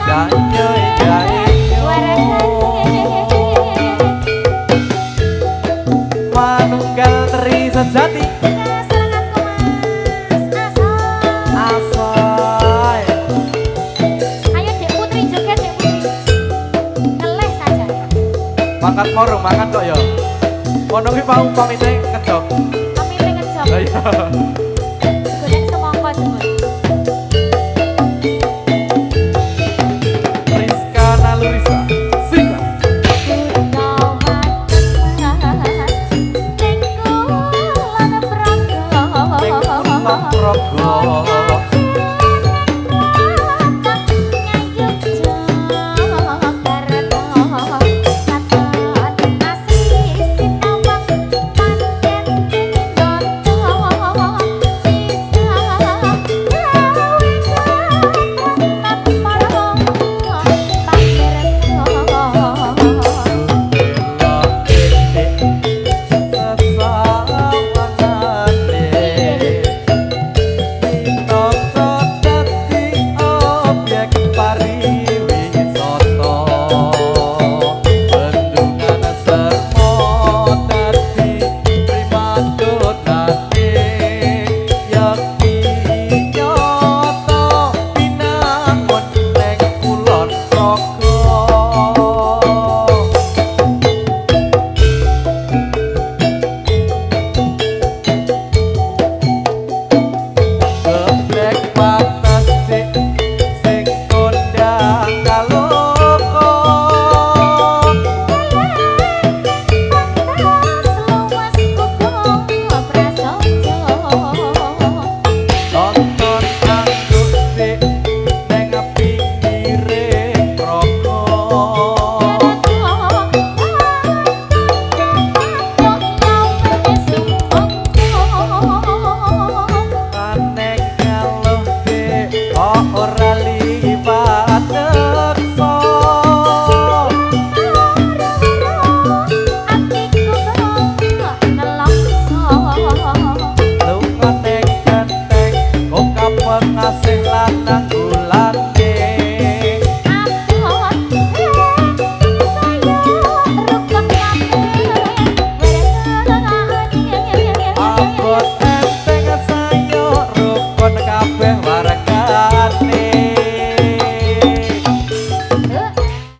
Jayo jayo. Manunggal tri sejati. Seranganku, Mas Asoy. Asoy. Ayo, Dek Putri, joget, Dek Putri. Ngeleh saja. Makan moro, makan kok ya. Kono kuwi mau pamite ngejok. Pamite ngejok. Lah iya. Golek semangka jebul. Rizka Nalurisa. Sika. Ning Kulon Ning Kulon Progo. Progo. Sesawangane minangka dadi objek pariwisata.